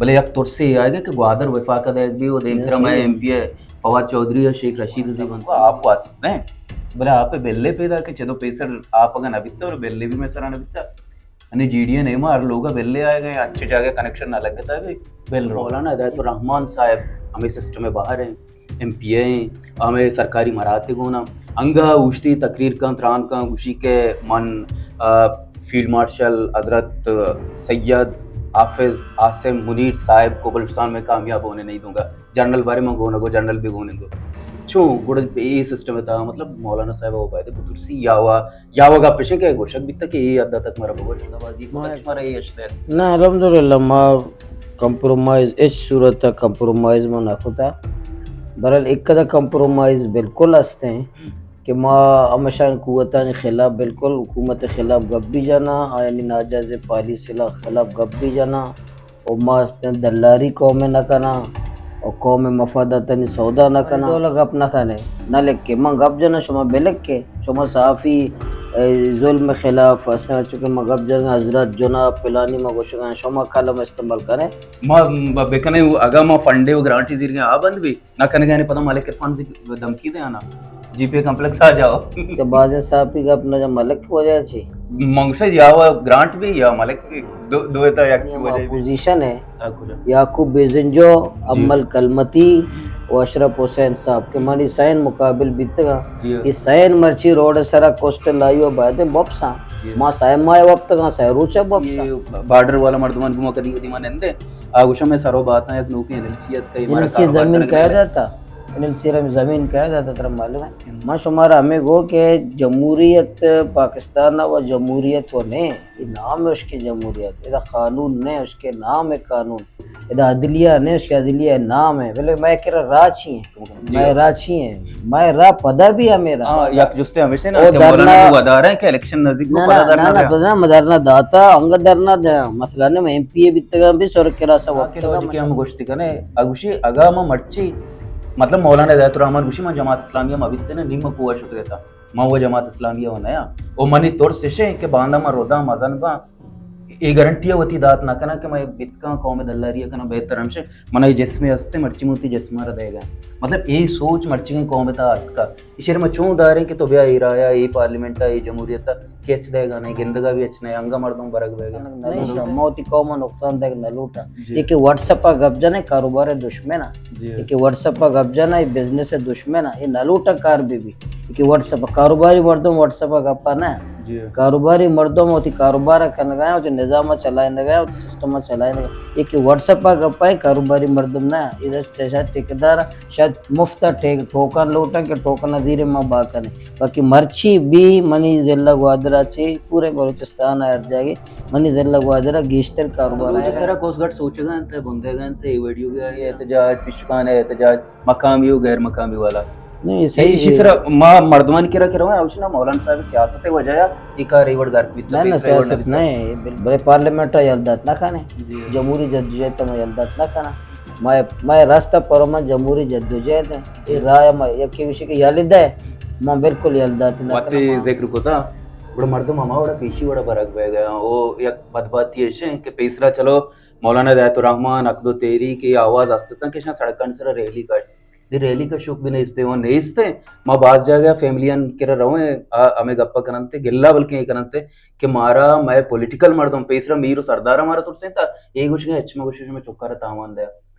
بلے یک ترسے آئیگا کہ گوادر وفاق ءَ دئیگ بی و دیمترا مئے ایم پی اے فواد چوہدری ءُ شیخ رشید زی بنت۔ آپ واسطہ ہیں۔ بلے آپ بلے پیدا کہ چدو پیسر آپ اگاں نہ بیتا اور بلے بھی مئے سرا نہ بیتا۔ یعنی جی ڈی اے نیما ہر لوگا بلے آئیگا، اچھے جاگہ کنیکشن نہ لگتا بھی بل رو۔ مولانا ہدایت الرحمان صاحب ہمیں سسٹم باہر ہیں، ایم پی اے ہیں، ہمیں سرکاری مراتب ہونا۔ انگا اوشتی تقریر کن، تران کن، گوشی کہ من، آ، فیلڈ مارشل حضرت سید حافظ عاصم منیر صاحب کو بلوچستان میں کامیاب ہونے نہیں دوں گا۔ جنرل بارے من گون گو، جنرل بھی گون گو۔ چون گڑا اے سسٹم تھا، مطلب مولانا صاحب وہ بایدے بترسی یا وا، یا وا گپ پیشن کہ گوشک بیتا کہ اے حد تک مارا بگوش نوازی کو تک مارا اے اشتہ۔ نہ، الحمدللہ ما کمپرومائز، ہچ صورت ءَ کمپرومائز ما نہ کتا۔ بہرحال، ایک کدا کمپرومائز بالکل ہستیں کہ ما ہمیشہ قوتانی خلاف، بالکل حکومت خلاف گپ بھی جانا، آیانی ناجائز پالیسی خلاف گپ بھی جانا، و ما استیں دلاری قوم نہ کناں و قوم مفاداتانی سودا نہ کناں۔ ڈول گپ نہ کنے، نہ لکھے۔ من گپ جناں، شما بلکھے۔ شما صحافی، اے، ظلم خلاف استیں، چونکہ من گپ جناں، حضرت جناب پلانی من گوشگاں، شما قلم استعمال کنے۔ ما ب-، بکنے، اگا ما فنڈے و گرانٹی زیرگیں آ بند بھی نہ کنگا، یعنی پدا ملک عرفان زی دھمکی دے آنا۔ جی پی کمپلیکس آ جاؤ۔ کہ بازیں صحافی گپ نہ جا، ملک وجہ چی؟ منگوشا یا وہ گرانٹ بھی یا ملک بھی، دو، دو تا یک وجہ بھی۔ اپوزیشن ہے، یعقوب بیزنجو، جی۔ امل کلمتی و اشرف حسین صاحب کہ منی سین مقابل بیتگا۔ جی۔ یہ سین مرچی روڈ سرا کوسٹل ہائی وے بایدیں بپساں۔ جی۔ ما سہ ماہ وپتگاں، سہ روچ بپساں۔ یہ بارڈر والا مردمان گما کدی کدی ما نندے۔ آ گوشا میں سرو باتاں یک نوکیں ایجنسی ات کئی مارا ایجنسی کاروبار زمین کنگ کہہ لگے۔ دیتا۔ ایجنسی را زمین کہہ دیتا، ترا معلوم ہے۔ ہم۔ ما شمارا ہمیں گو کہ جمہوریت پاکستان و جمہوریت و نے، یہ نام ہے اس کے جمہوریت، یہ قانون نے، اس کے نام ہے قانون۔ ادا عدلیہ نے، اس کے عدلیہ نام ہے۔ بلے میں کرا راہ چی ہیں؟ جی۔ میں راہ چی ہیں؟ میں راہ پدا بھی ہمیں راہ۔ ہاں، یک جستے ہمیشہ نا او کہ دھرنا مولانا ودار ہیں کہ الیکشن نزدیک کو نہ، پدا نہ، دھرنا نہ، دیا۔ پدا میں دھرنا داتا، انگا دھرنا دیا۔ مسئلہ نے، میں ایم پی اے بیتگا بھی سر کرا سا ہاں، وقت کہ لوگ کہ ہم گوشتی کنے، اگوشی اگا ما مرچی، مطلب مولانا ہدایت الرحمان گوشی، من جماعت اسلامی ہم ابیتنے نیم کوہ شتگتا۔ من وہ جماعت اسلامی ءَ نیا۔ او منی ترس اش انت کہ باندا من رداں مزن باں، اے گارنٹی ءَ وتی دات نہ کناں کہ من بیت کن قوم دلاری ءَ کناں۔ بہتر ہمش انت من اے جسمے ہستیں، مرچی من وتی جسم ءَ را دئیگ ءَ۔ مطلب اے سوچ مرچیگیں قوم ءِ تہا اتکا۔ ایشی ءَ را ما چون داریں کہ تو بیا اے راہ ءَ، اے پارلیمنٹ ءَ، اے جمہوریت ءَ کہ ہچ دئیگ ءَ نہ ایں، گندگ ءَ بھی ہچ نہ ایں، انگہ مردم برگ بئیگ ءَ۔ نہ، ما وتی قوم ءَ نقصان دئیگ نہ لوٹاں۔ جی۔ اے کہ واٹس ایپ ءَ گپ جناں، اے کاروبار ءِ دشمن ءَ۔ جی۔ اے کہ واٹس ایپ ءَ گپ جناں، اے بزنس ءِ دشمن ءَ، اے نہ لوٹاں کار بہ بی۔ اے کہ واٹس ایپ ءَ، کاروباری مردم واٹس ایپ ءَ گپ ءَ نہ۔ جی۔ کاروباری مردم وتی کاروبار ءَ کنگ ءَ، وتی نظام ءَ چلائینگ ءَ، وتی سسٹم ءَ چلائینگ ءَ۔ اے کہ واٹس ایپ ءَ گپ ءَ، کاروباری مردم نہ۔ اے دست چشا ٹھیکیدار شاید مفت ءَ ٹھیک-، ٹوکن لوٹاں کہ ٹوکن ءَ زیریں ما با کنیں۔ باقی مرچی بھی منی ضلع گوادر ءَ چی پورے بلوچستان ءَ ہر جاگہ منی ضلع گوادر ءَ گیشتر کاروبار بلوچ ءِ سرا کوس گٹ سوچگ ءَ انت، بندگ ءَ انت، اے ویڈیو ءِ احتجاج، پشکان ءِ احتجاج، مقامی و غیر مقامی والا۔ نہیں، اے صحیح ایشی ہے۔ سرا ما مردمانی کرا کہ رواں، اوشنا مولانا صاحب سیاست ءِ وجہ ءَ اے کار اے وڑ گرک بیتا، نہ، نہ، پیسر اے وڑ سیاست نہ بیتا۔ اے، بل-، بلے پارلیمنٹ ءَ یل دات نہ کنے۔ جی۔ جمہوری جدوجہد ءَ ما یل دات نہ کناں۔ ما، ما راست ءَ پر من جمہوری جدوجہد ایں۔ اے راہ ءَ ما یکے وشی کہ یل دے، ما بالکل یل دات نہ وقتی کناں۔ ذکر کتا، گڑا مردم ہما وڑا پیشی وڑا برگ بئیگ ءَ۔ او یک بدبہتی ایش انت کہ پیسرا چلو مولانا ہدایت الرحمان، عقد و تحریک، اے آواز است اتاں کہ اشاں سڑکانی سرا ریلی کش۔ اے ریلی کشوک بھی نیست، وہ نیست۔ ما باز جاگہ فیملیان کرا رویں، آ ہمیں گپا کننت، گلہ بلکیں اے کننت کہ مارا مئے پولیٹیکل مردم پیسرا میر و سردار مارا ترسینتا، اے گوشگیں ہچ ما گوشش میں چکارا تاوان دیا۔